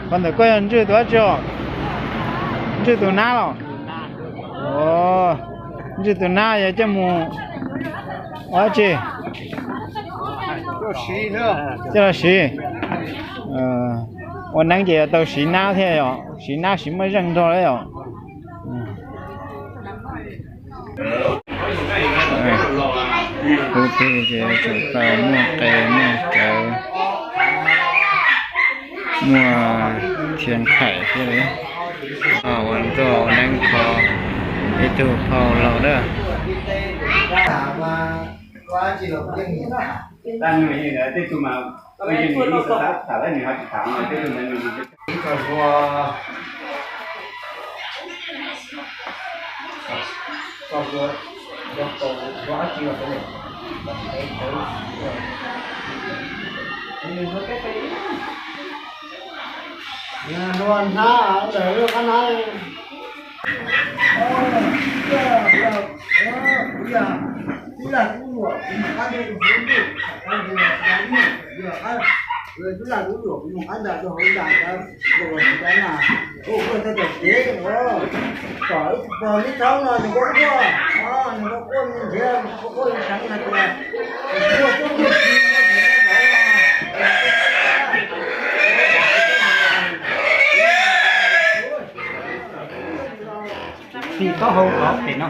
Qhov ntawm koj yog ntswj tus dab tsi os? Ntswj tus nab los? Ntswj tus nab yog coj mus ua dab tsi? Coj los siv. Ua neeb ces yuav tau siv nab thiab yom, siv nab siv muaj zeej nrog lawm yom. Ub, ces tau muaj qe muaj cawv, muaj thiab nqhaim thiab li. Ua nroj ua neeb kho ib tug phauj laus na. Tim taub hau los pem no.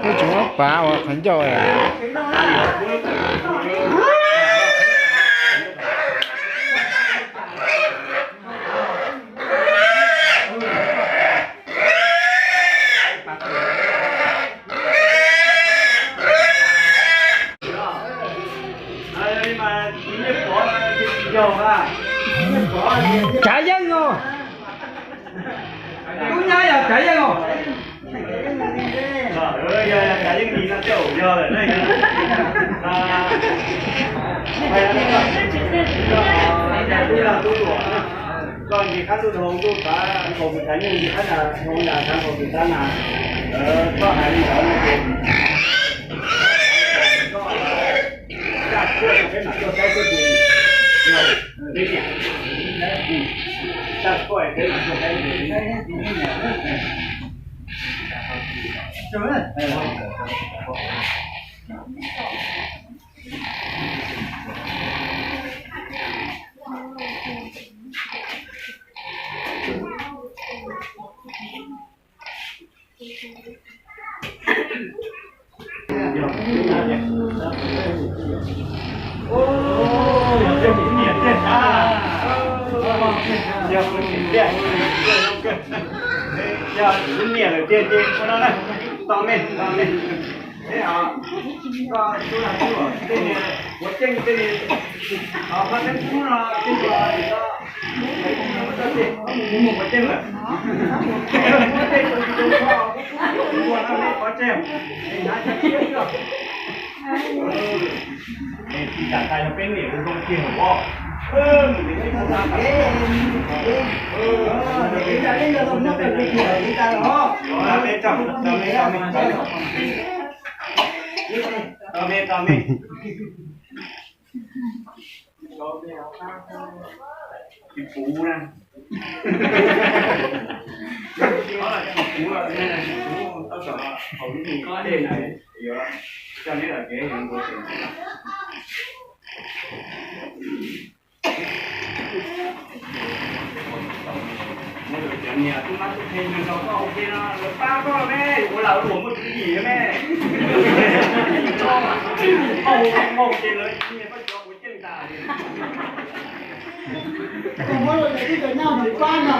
Ub, tseem muab pav ua qhov ncauj. Tsav Yeej os. Tub nyab yog Tsav Yeej os. Koj nce qab ntuj dhau ntuj tav nkaus tus Tsav Yeej, nce qab ntuj dhau ntuj tav nkaus tus Tsav Nas, koj hais li ntawd no ces koj caj kuaj peb mam tuaj saib seb puas yog peb niam. Caj kuaj peb mam tuaj saib. Yog kuv niam lawm tiag ces ua no na, tos me, tos me. Koj tub lag tub luam tej niag puav ceej tej niag, qhov teeb kub no tej niag, mus mus puav ceej lawm. Muab tej tus tus kho ua no nej qhov tseg, es hnav tshiab tshiab xwb. Es tsis kam hais los peb niam tus zoo kiag os. Tsis puv na. Tsis puv, tsis puv, tab tom haus ib hnub dej na, yuav coj neb los kev yuav npua tes. Cov niam tub mab tub qhe nrog koj ua ke no lawv pab koj me, ua lag ua luam muaj tswv yim me. Koj ua ces lawv nyiag koj cov puav ceej tas li. Koj muab los ntawm tib cov nyaj ntawd pab no.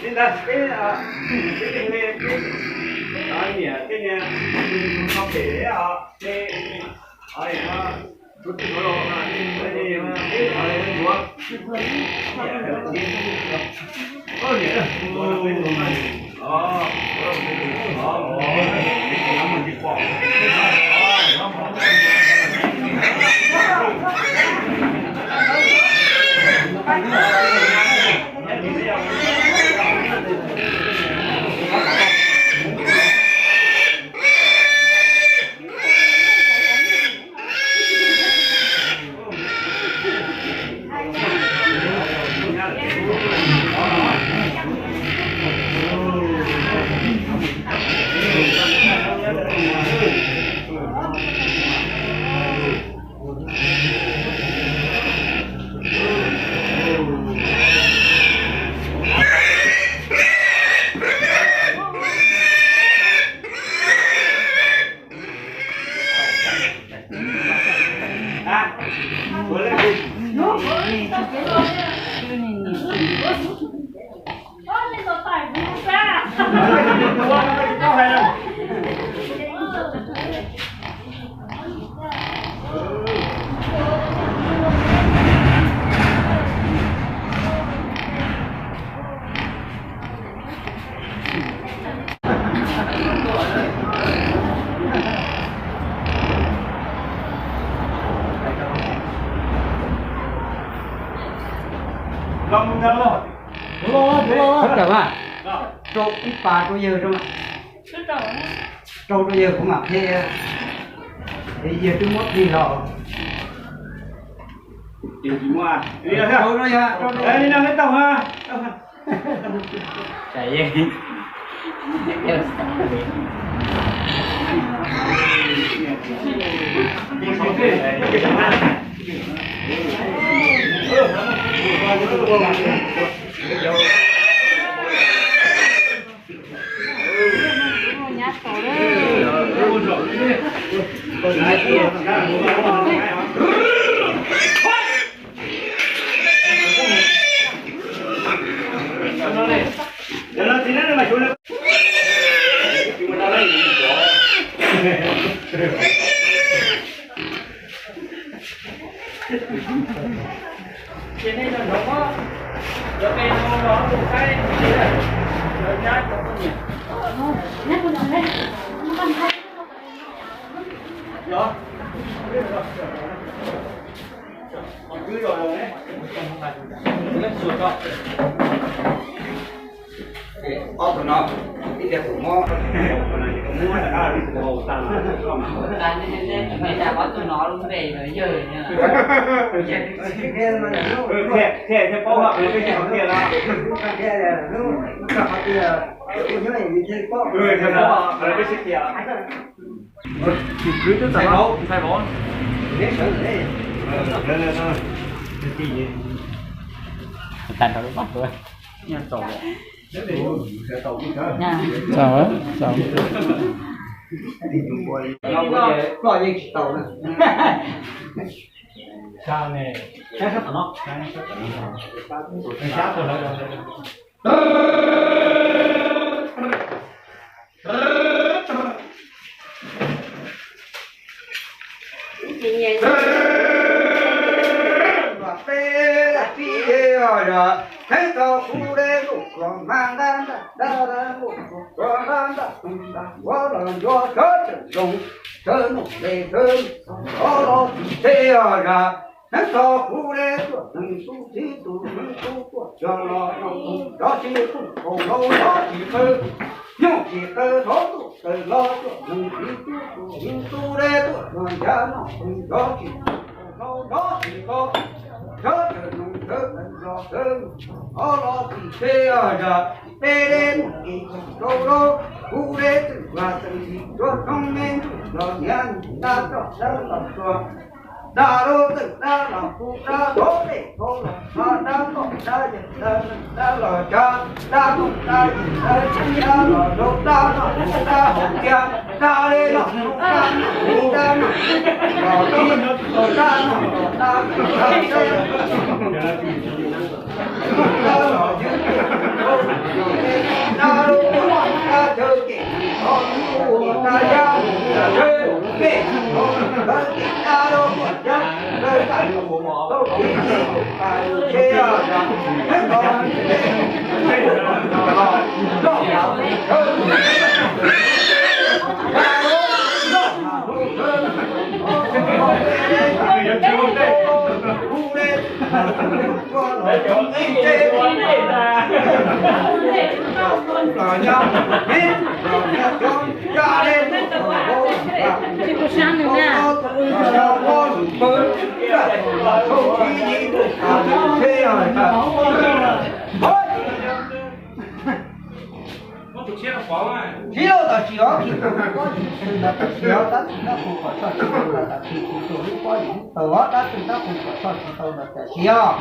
Li ntawd peb, peb niam tej niag, pem os, ces, tus twg los, peb, Rau ib pas rau yawg, rau rau rau yawg kuv mam qhia, yawg twb muab plig los. Rau rau yawg, rau rau. Ob tug no, ib tug kuv muab. Ob tug no lub npe no yawg. Qhia thiaj paub hais peb tsis qhia no. Ntxhais vauv, ntxhais vauv. Tag nrho lub paj tuaj. Txaus, txaus. Ploj yeej tsis tau na. Hnub txog kuv le tuaj neeg tub txib tus neeg tub tuaj cog los no tus cov tsis pum kaus hlau cov tsis qawv, nyuj tsis qawv thov tuaj tawm los tuaj neeg txiv tub tuaj neeg tub le tuaj luag ncav no tus cov tsis pum kaus hlau cov tsis qawv, cov tawm neeg tawm tawm los tawm thov los tsis txheb zam peb le mus kev tsis rau los kuv le twm vaj txeem tsis tsuav tshoob me ntsuj los nyiav nws dab roj dab los tsuag. Dab lub txeem dab los kuv dab thov pem thov los dab dab tom dab yawg dab neeg dab los tsav dab tooj dab yawg dab tseem dab los rau dab noj mus dab haus kiag dab le los mus dab noj mus dab noj los rau dab noj los dab dab dab los ywg dab lub dab cawv kem thov dab yab dab tsheb pem thov dab kem dab lub dab cawv dab Tsis yog tam sim os, kis tus pob yim twg ntawd tam sim os, tab sis tab tus kom txog tsis tau ntawd tam sim kis tus lub pob yim tau os, tab sis tab tus kom txog tsis tau ntawd tam sim os.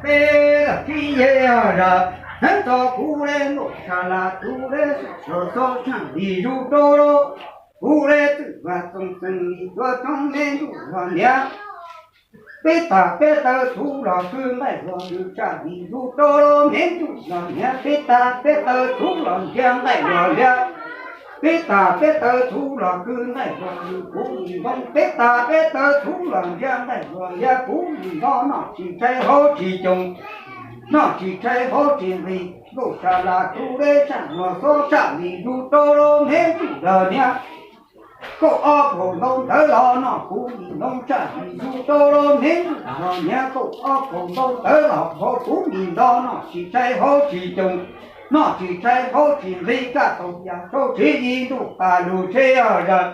Peb los tib yeg zas, heev txog kuv le ntuj sa las, kuv le los txog tshaj li zus rau los, kuv le twm vas txoos xeem li tuaj tsoom me ntsuj los niam. Peb tag peb taw txhuv los kwv nqaij los lwm tshaj li zus rau los me ntsuj los niam. Peb tag peb taw txhuv los ntsia nqaij los liab, peb tag peb taw txhuv los kwv nqaij los lwm kuv li ntoo. Peb tag peb taw txhuv los ntsia nqaij los liab kuv li ntoo. Noj tsis tshaib hauv tsis coos, noj tsis tshaib hauv tsis nqhis, ntuj sa las kuv le tshaj los xob tshaj li zus rau los me ntsuj los niam. Kaum ob kaum ntau ntawd los noj kuv li ntoo tshaj li zus rau los me ntsuj los niam. Kaum ob kaum ntau ntawd los hauv kuv li ntoo. Noj tsis tshaib hauv tsis coos, noj tsis tshaib hauv tsis nqhis, kaj tau yam rau tsev li ntuj pas lug tsheb zas.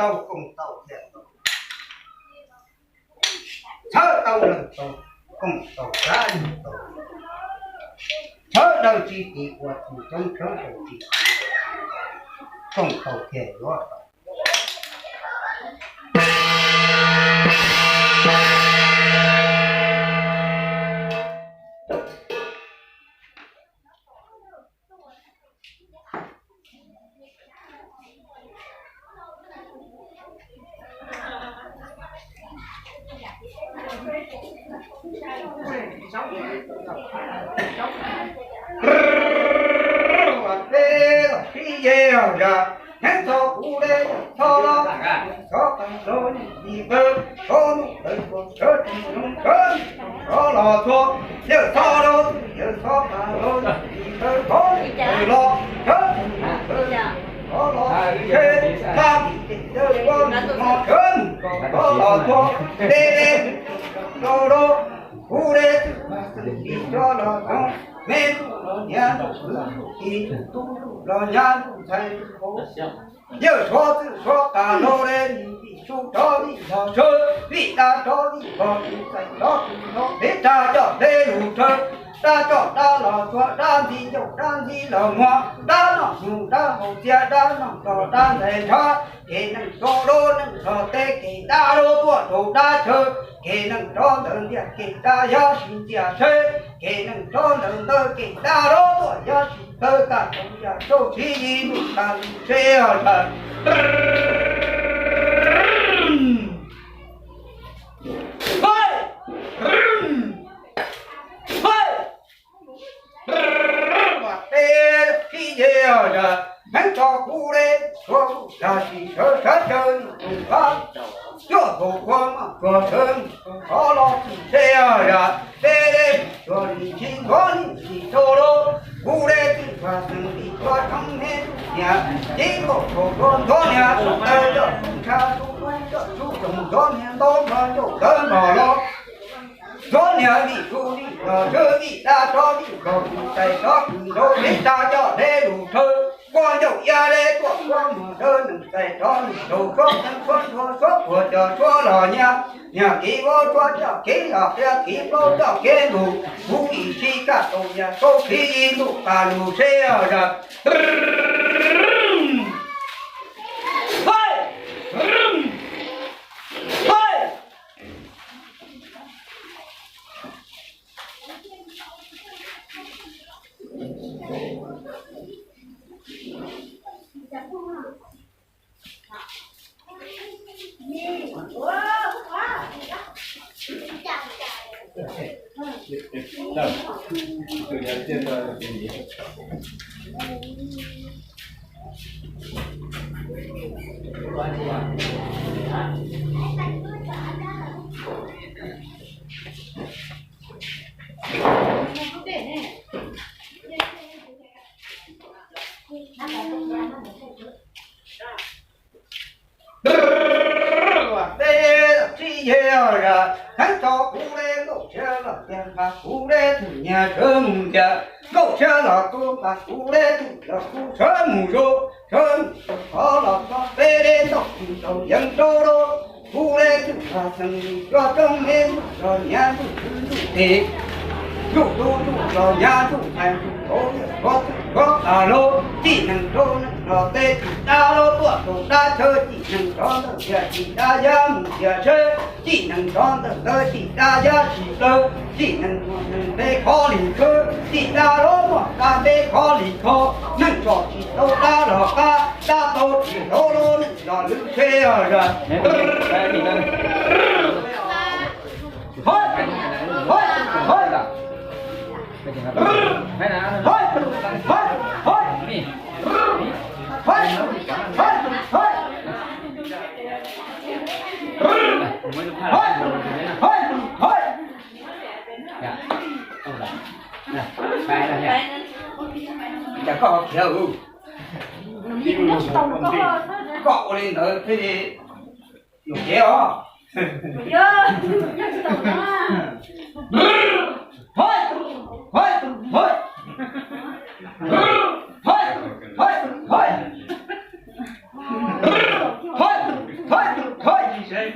tau koom tau thiaj tau, txhawb tau leej tau, koom tau sab leej tau, sawv daws tsis tim ua tsis coob, sawv daws tsis tim koom tau thiaj yuav tau. Ua peb los sib ze zam, heev txog kuv le txog los, txog tag los yim pawg, txog num pawg txog sawv tsis zoo sawv, txog los txog, yawg txog los yawg txog tag los yim pawg, txog num pawg los sawv tsis zoo sawv, txog los txog, tag kis ces yawg ua num no sawv, txog los txog, le le rau rau, kuv le twb tsis tso los txog, me tub los niam tub, kwv tub tij tub, tub los nyab tub, ntxhais tub hauv. Yawg Suav txwj Suav tas los le, vim sub rov vim los sawv, vim dab rov vim los, tus txais rov tus los, peb rab coj hle lus rhawv, dab coj dab los txuas, dab ntxi ncauj dab ntxi los muag, dab noj hnyuv dab haus txias, dab noj nrog dab ntxais ntshav, kev neeg rov rau neeg nrog teb, kev dab rov tuaj rau dab chaw, kev neeg rov ntawm ntiaj kev dab yab sis ntxias seb, kev neeg rov ntawm ntawd kev dab rov tuaj yab sis tawv, kaj rau yam rau tsis yim ntuj tas lus seb os. Ua peb sib ze zam, heev tso kuv le, tsuav kuv tag sim sawv sawv caw tus qab, cuaj kaum kua maj tsuag sawv tus qhov los tsis seb zam, peb le tsuag lim tsis ntxov lim tsis rau los, kuv le tsis tsuag xeem lim tsuag tshoob me niam, tib kaum kaum tsuag ntxov niam, sub tawg coj tub ntsha sub tub coj sub tsoom ntxov niam, ntaub nrog ncauj tawv nrog los. Txhob niam vim tus vim los tswv vim dab rov vim los tus txais rov tus nraug, peb rab coj hle lus rhawv, kua ncauj ya le tuaj kua muag dawb, neeg txais rov neeg nraug, suab teev suab ntsuag suab puag cov suab los nyab, nyab kev vov suab coj kev los qia, kev plaub coj kev ntug, kuv vim sib kaj tau yam rau tsis yim ntuj tas lus seb os. Ua peb sib ze zam, heev tso kuv le nkauj tshiab los tias nqa kuv le tus niam sawv mus ntias, nkauj tshiab los kuv nqa kuv le tus los kuv sawv mus zoo, sawv mus zoo qhov los txog peb le ntaus tus tau yeev rau rau, kuv le tus tag xeem lim tsuag tshoob me mus los niam ntuj kwv ntuj tij, ntuj tub ntuj los nyab ntuj ntxhais ntuj hauv, yawg Suav txwj Suav tas los, cim neeg rau neeg los teb, cim dab rov tuaj rau dab chaw, cim neeg rov ntawm ntiaj cim dab yab mus ntiaj seb, cim neeg rov ntawm ntawd cim dab yab sis plawv, cim neeg muaj neeg npe khov lim khawv, cim dab rov muaj dab npe khov lim kho, neeg tso tsis tau dab los qab, dab tau tsis tau los neeg los lwm seb os. Cas koj ho khiav ua, koj ua li ntawd thiaj li yuam kev os. Tsis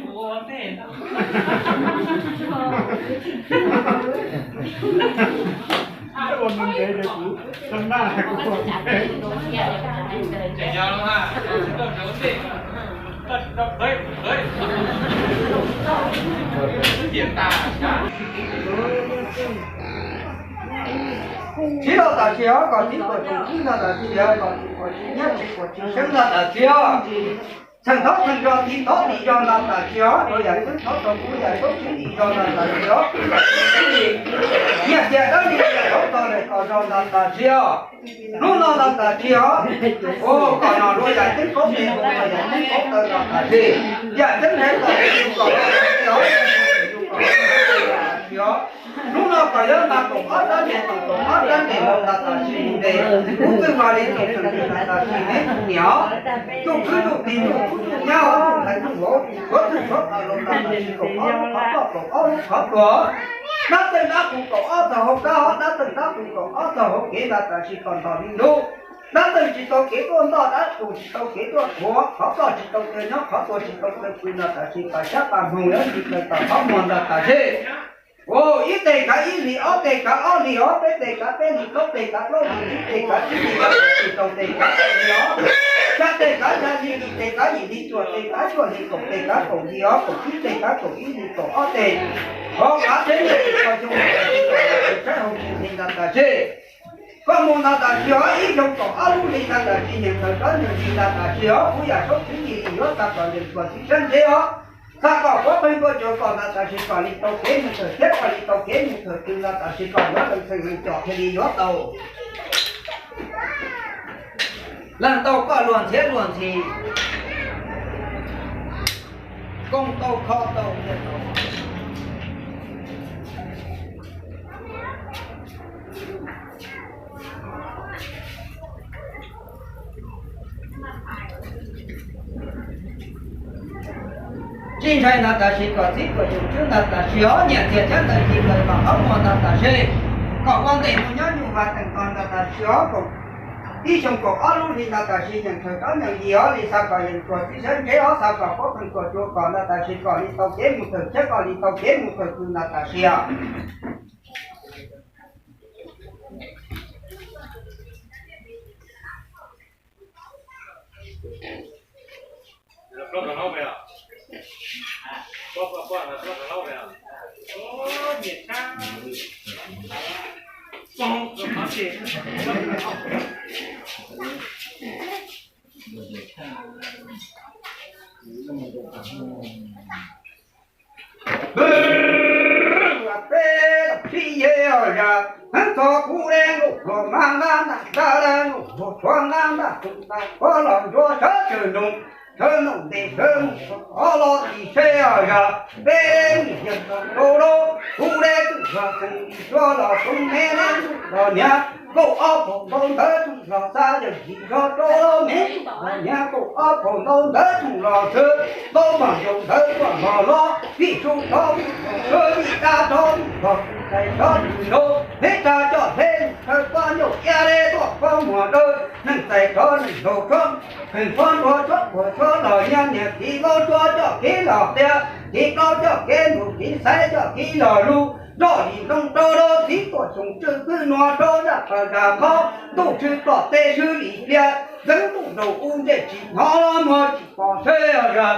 los tam sim os, kom tsis tuam tsis tswb los tam sim os, kom tsis tuam tsis nyab tsis tuam tsis seeb los tam sim os. Txheem thaub txheem zog tiv tov tiv zog los tam sim os, rau yam twb thov tau kuv yam thaub tsis tiv zog los tam sim os. Nyiaj txiag dawb li nyiaj thaub tog lawm kom zog los tam sim os. Hnub no los tam sim os. Ua kom nom rau yam teb kaub pes mus los yam teb kaub taw los tam sim. Yam teb nrhiav kom yus kom los tam sim os. Hnub no kom yog mas kaum ob rab ntes, kaum ob rab ntes los tam sim ntes. Kuv twb vas li tsoom txheem txheem los tam sim neb tug niam os. Tug kwv tug tij tug tub tug nyab os, tug ntxhais tug vauv, tshuav tug tshuav qhov los tam sim kaum ob lub qhov poj kaum ob lub qhov tuag. Dab txeej dab qus kaum ob tog hauv dab, dab txeej dab qus kaum ob tog hauv kev los tam sim kom nrog li lub. Dab txeej tsis tau kev tuaj ntoj, dab qus tsis tau kev tuaj qhuav, qhov ploj tsis tau kev nyob, qhov tuag tsis tau kev pw los tam sim kom xyab pas hmoov yuav ntsis plaws tom qhov muag los tam sim. Ua ib teg kav ib hlis, ob teg kav ob hlis, ob peb teg kav peb hlis, plaub teg kav plaub hlis, tsib teg kav tsib hlis, rau teg kav rau hlis os, xya teg kav xya hlis, yim teg kav yim hlis, cuaj teg kav cuaj hlis, kaum teg kav kaum hlis os, kaum tsib teg kav kaum ib hlis, kaum ob teg. Hauv kav teb nyiaj txiag xyoo saib hauv tsis hlis los tam sim. Koj mus no tam sim os, ib xyoo kaum ob lub hli no tam sim, nyeem tawm rov nyeem hli no tam sim os, kuv yam saub tswv yim li yuav tag kom yeem tuam txiv sab ntseb os. Txog kom puab pheej tuaj cuag kom no tam sim kom li tau kev mus tawm thiab kom li tau kev mus tawm twg no tam sim kom yuav lees txheem lees com thiaj li yuav tau. Lees tau koj luag ntxhiab luag ntxhi, koob tau kho tau nyiaj tau. Txij ntshai no tam sim kom txib kom yus tswb no tam sim os, nyiaj txiag thiab ntawd ci plaws tom qhov muag no tam sim, kom ua ntej mus nyob nyuj vaj teem tog no tam sim os, ib xyoo kaum ob lub hli no tam sim yeem khaws rov nyeem yim os, li xav kom yeem tuam txiv sab ntseb os, xav kom puab pheej tuaj cuag kom no tam sim kom li tau kev mus tawm thiab kom li tau kev mus tawm twg no tam sim os. Peb los thib yej zam, heev txog kuv le nkaus hluas mas nqa ntaj, nqa le nkaus hluas tshuav nqa ntaj, tus ntawd puab los ntsuav sawv tsawg nroog, sawv nroog ntes sawv mus, qhov los tim seb zam, peb mus yawg tau rau rau, kuv le twb yog txeem dim suav los txoov me le ntuj los niag, kaum ob phaum ntau ntawd tsoom los xav yawg dim zog rau los me ntuj los niag, kaum ob phaum ntau ntawd tsoom los xwb, tau mog yog ntawd tuaj mog los, vij su rov vij thaum sawv vij dab rov vij thaum tus ntxhais rov tus nraug, hleb rab coj hleb mus khawb pob ncauj iab le tuaj pob muag dawb, neeg txais rov neeg nraug rov, neeg pob nrua rov puag rov los niag, niag kev vaub rov coj kev los qia, kev plaub coj kev ntug, kev xaiv coj kev los lug, nroj yim nroo rau rau txiv tuaj xyoo tswj pwb nua rau zaj pawg zaj qhov, ntuj tshwj plom teb swb lim pliab, ntxeev ntuj nraug u ntsej tsis hnov los muag tsis pom seb zam.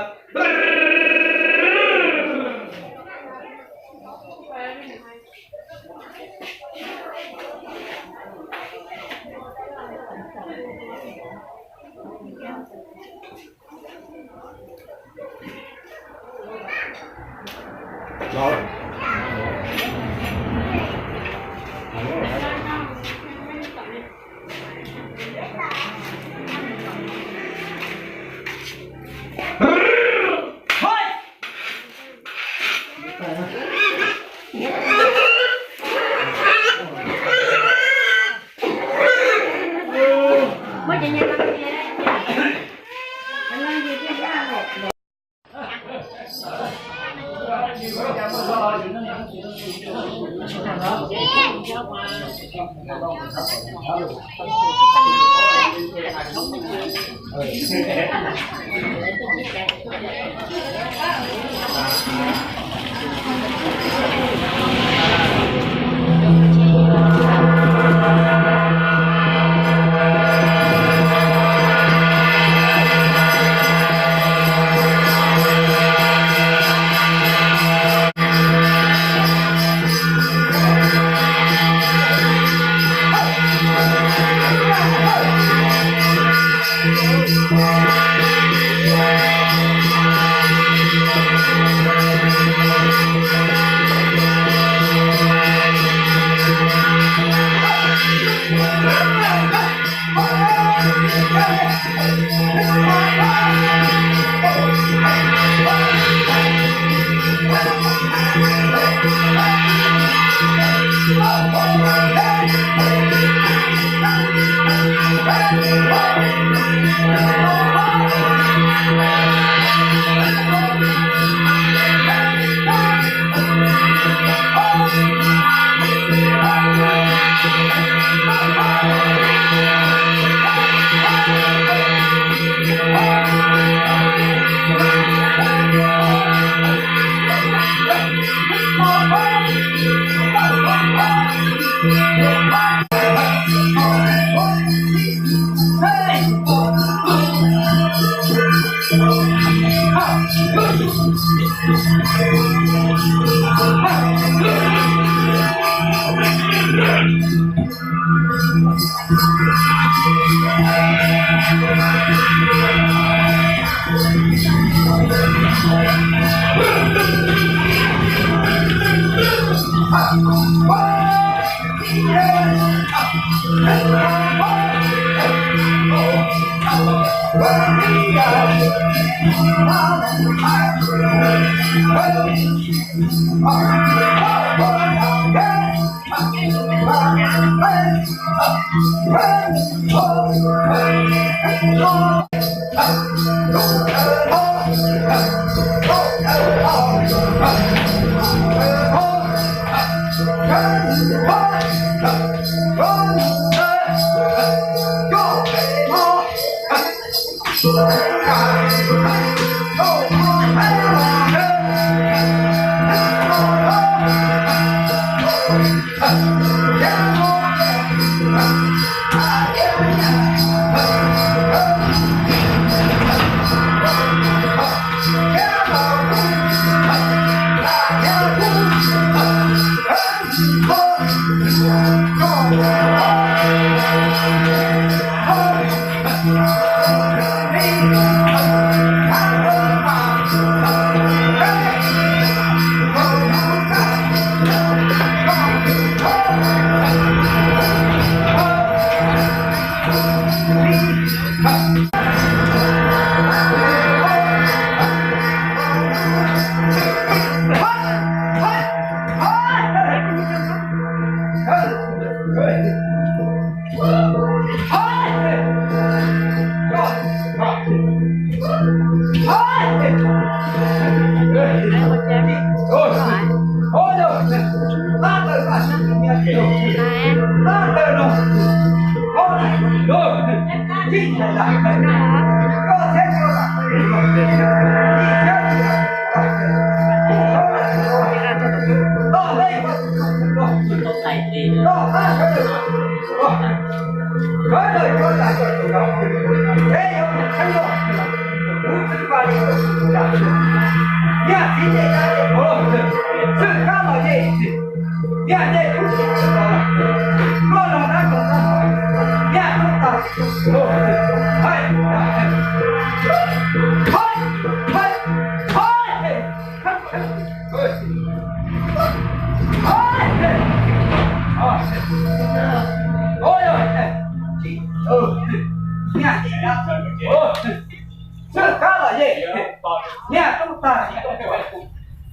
Niag tub tag,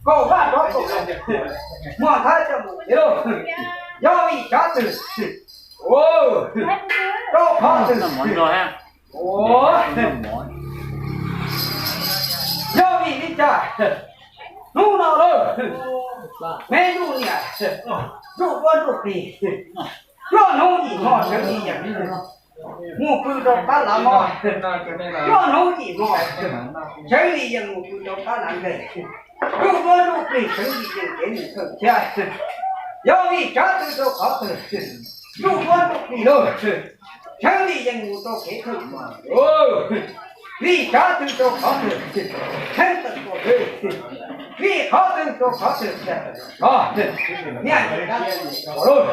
kaum vaj rov kaum, muaj nthav coj mus, yog vim cov twg, rau qhov twg, yog vim li cas, hnub no lawm, me ntuj niam, ntuj ua ntuj plig, noj hnub ib hmo sawv li yeej mus pw rau qab lav mob, noj hnub ib hmo sawv li yeej mus pw rau qab lav nqeg. Ntuj duab ntuj plig, Tsheej Lis yeej kev mus thawj thiab. Yog vim tsav twg rau qhov twg, ntuj duab ntuj plig lauj, Tsheej Lis yeej mus rau kev thawj mas. Vim tsav twg rau qhov twg, Tsheej Lis tua twg, vim qhov twg rau qhov twg, niam lauj,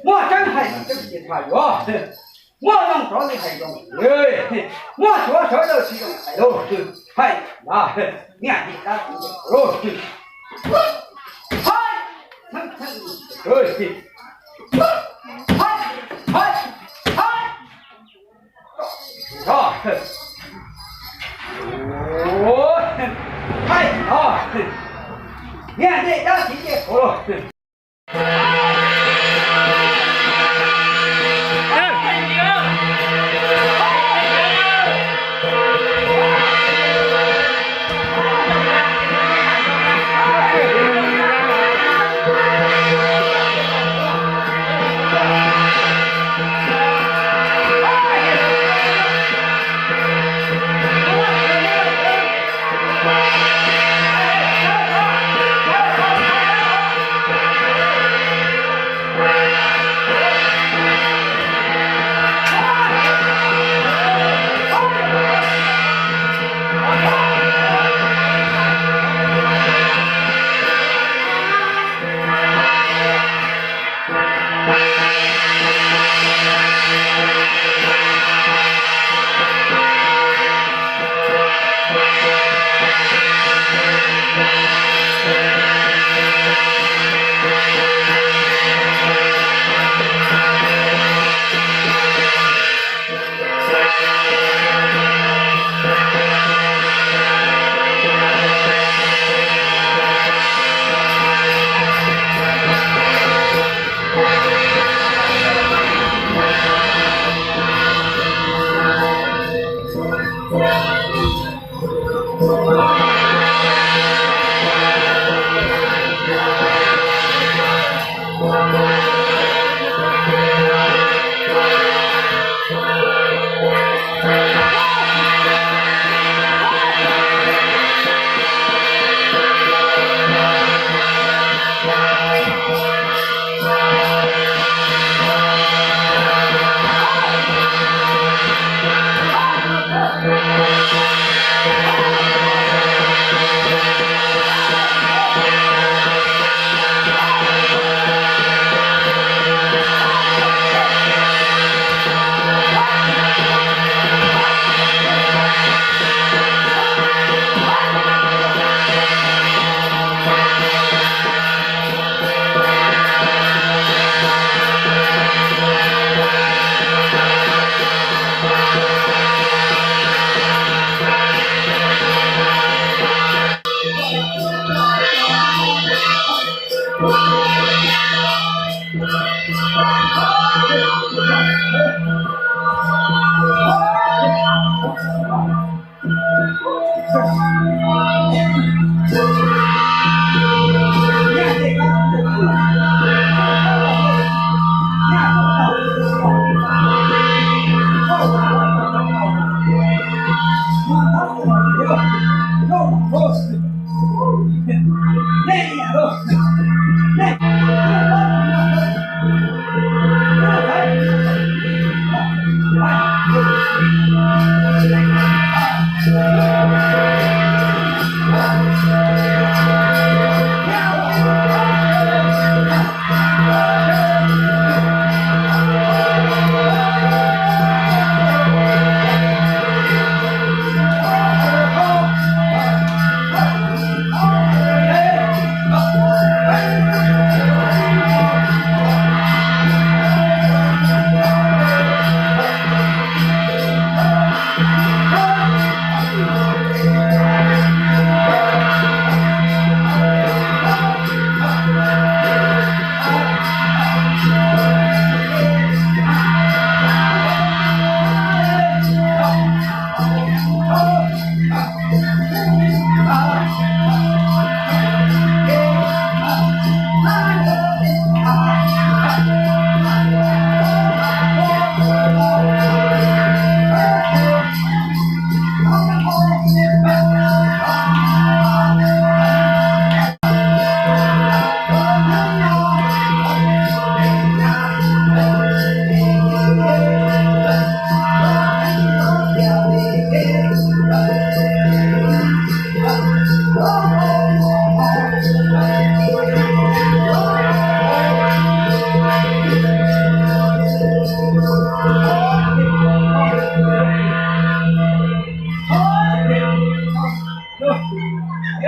muaj tseeb hais tseeb tiag tshaj yuav, muaj zoo rov li hais zoo, muaj suav sawv daws tsis zoo hais lauj, hais na, niam tij dab txiv lauj. Hais, hais, hais, hais. Niam tij dab txiv ncej puav lauj. Ua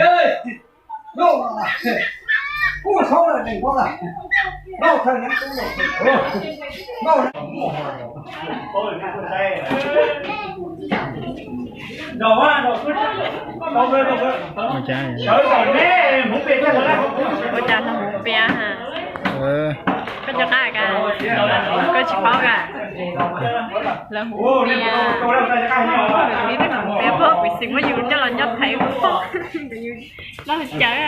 cas no hmoov piab ha. Koj cov qab ka, koj tsis paub ka. Lawv hmoov piab, hmoov piab pog kuv xeem muab yus coj los nyob Thaib pog. Loj cawv.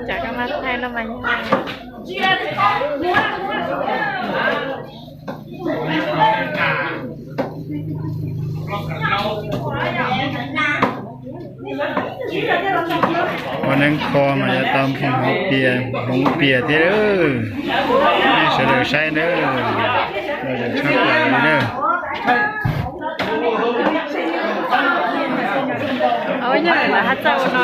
Tsam koj mas thaij lub mas yog. Ua neeb kho mas yuav tau hmoov pias, hmoov pias thiab. Nej sawv daws saib nawb, sawv daws tshaj plaws li nawb. Ua nyob lawm haj txawj ua no.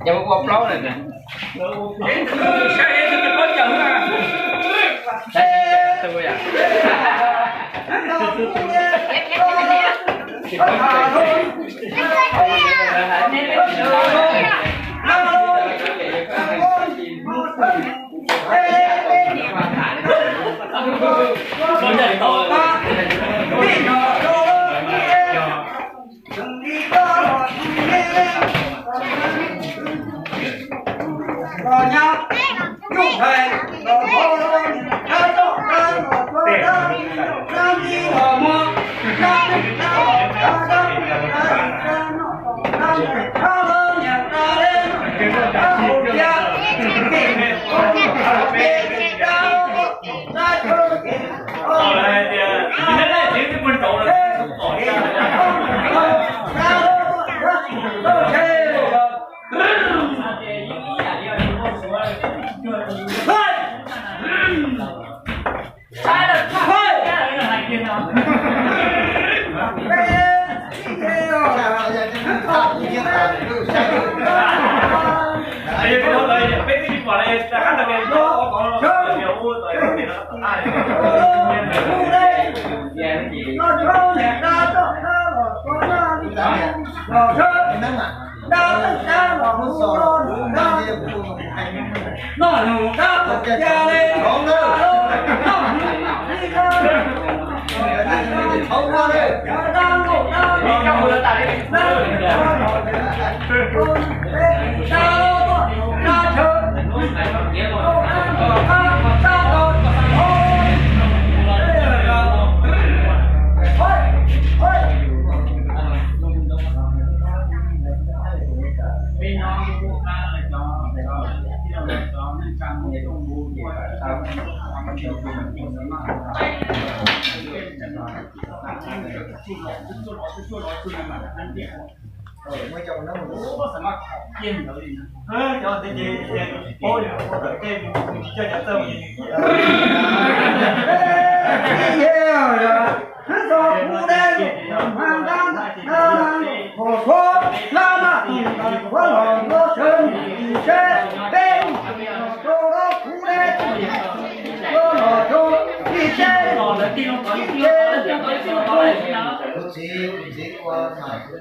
Cov muaj plaub lawm. Saib,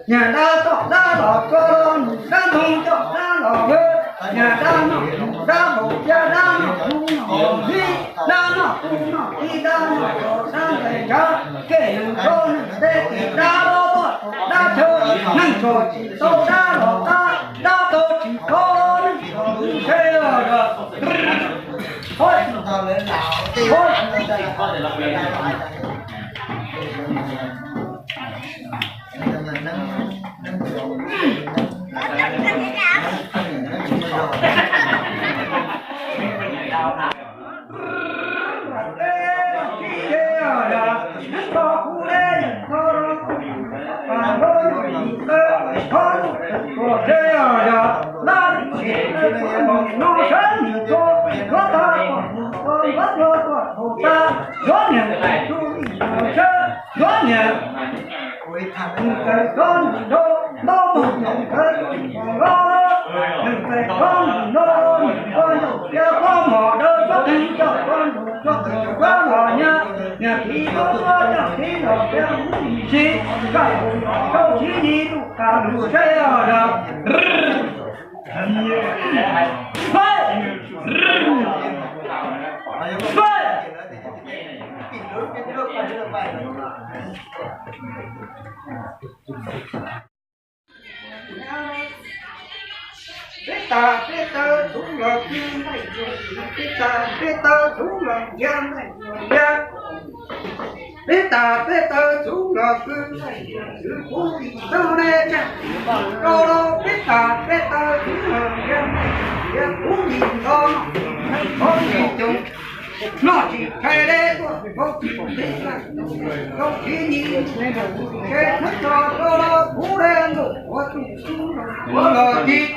Nyag dab toj dab los tso, dab ntoo coj dab los vwm. Nyag dab noj dab haus, dab noj hnub noj hli, dab noj tub noj ki, dab noj dab nqes ntshav, kev neeg rau neeg teb, kev dab los toj dab chaw, neeg tso tsis tau dab los qab, dab tau tsis tau neeg tso ntse. Peb tas peb taw tub los kwv npaij zuag, peb tas peb taw tub los ntiav npaij zuag ntiav. Peb tas peb taw txhuv los kwv, kwv kuv lim no ne tsa, rau rau peb tas peb taw txhuv los ntsia, ntsia kuv lim no, kuv lim coos, noj tsis tshais deb tuaj, rau tsis pom deb, rau tsis nim, tshais thwb tso rau rau kuv le nkaus ua tus tub los ua los tib.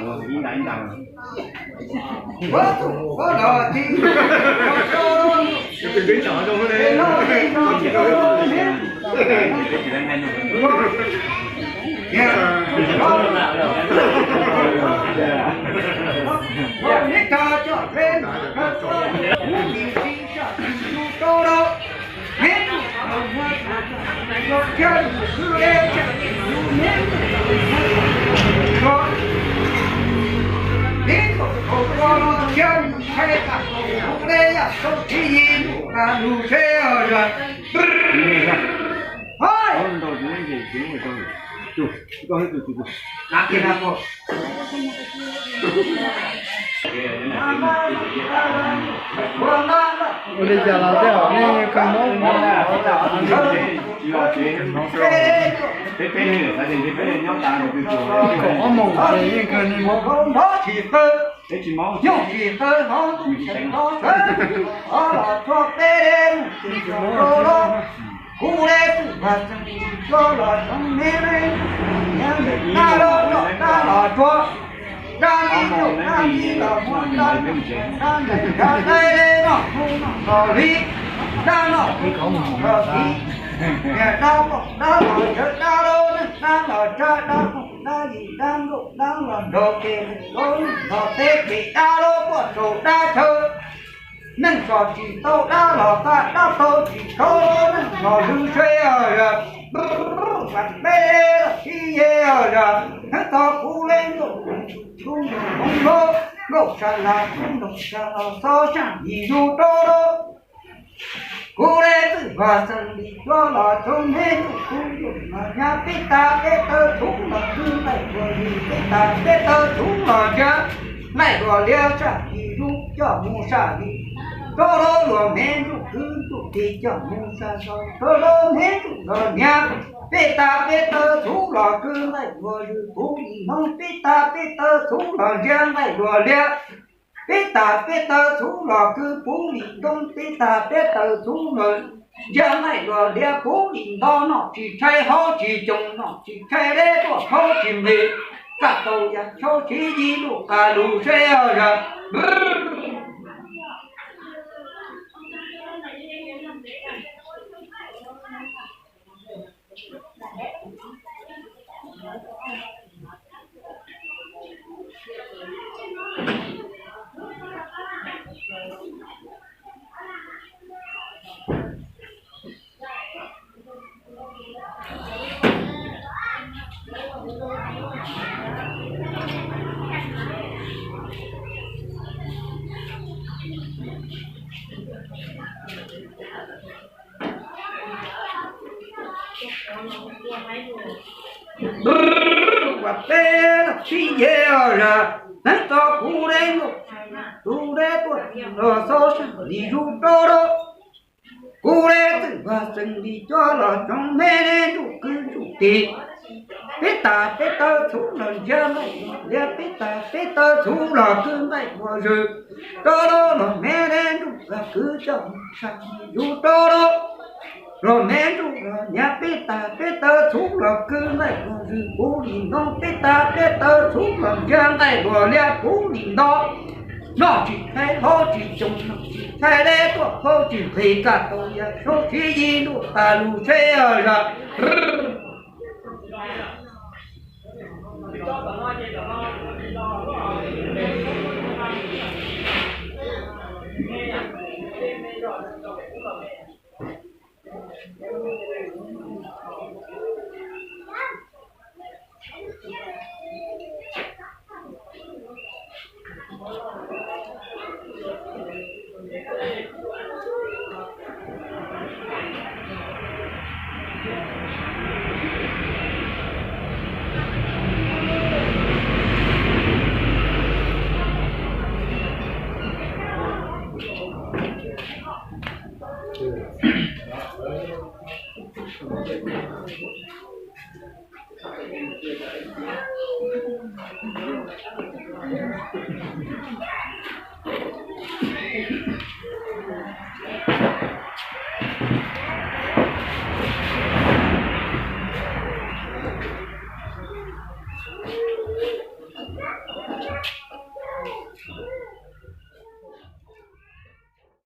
Ua li cas los tej zaum nej kawg mob, kaum ob moos ces yeej kawg nej mob. Kuv le twm vaj txeeg li tso los tsoom me le, dab los dab los tsuag, dab li nyuj dab li los muaj dab, dab ntaim dab dai le noj hnub noj los li, dab noj hnub noj los li, dab pom dab los yawg dab los neej dab los tsab dab pom dab yim dab nkaum dab los nrog kev los los teb kev dab los puaj rau dab chaw. Neej tso tsis tau dab los qab dab tau tsis tau neej los lwm se os yog, vam peb los sib ye os yog, hnub tso kuv le nkaus kuv nkaus hoob lub, nkaus sa las kuv nkaus sa los xob sab yim yus rau rau. Kuv le twm vaj txeeg li tso los tsoom me ntuj kuv ntuj los nyab peb tas peb taw txhuv los kwv nqaij dua li peb tas peb taw txhuv los ntsia nqaij dua liab sab yim yus coj mus sab yim rau rau luag me ntuj kwv ntuj tis coj mus sab sau rau rau me ntuj los nyab peb tas peb taw txhuv los kwv nqaij dua li kuv lim no peb tas peb taw txhuv los ntsia nqaij dua liab. Peb tas peb taw txhuv los kwv puv lim ntoo, peb tas peb taw txhuv los ntsia nqaij dua liab puv lim nto, noj tsis tshais haub tsis coos, noj tsis tshais deb tuaj haub tsis nqhis, kaj tau yam tshauv siv yim lub qas lus seb os yog. Ua peb los sib ye os yog, neeb tso kuv le nkaus tus deb tuaj los xob sab lim yus rau rau. Kuv le twm vaj txeeg li coj los tsoom me le ntuj kwv ntuj tis. Peb tas peb taw txhuv los ntsia nqaij dua liab, peb tas peb taw txhuv los kwv nqaij dua zwm rau rau luag me le ntuj kwv coj mus sab lim yus rau rau. Luag me ntuj los nyab peb tas peb taw txhuv los kwv nqaij dua zwm puv lim ntoo, peb tas peb taw txhuv los ntsia nqaij dua liab puv lim nto. Noj tsis tshais haub tsis coos, noj tsis tshais deb tuaj haub tsis nqhis, kaj tau yam tshauv siv yim lub qas lus seb os yog.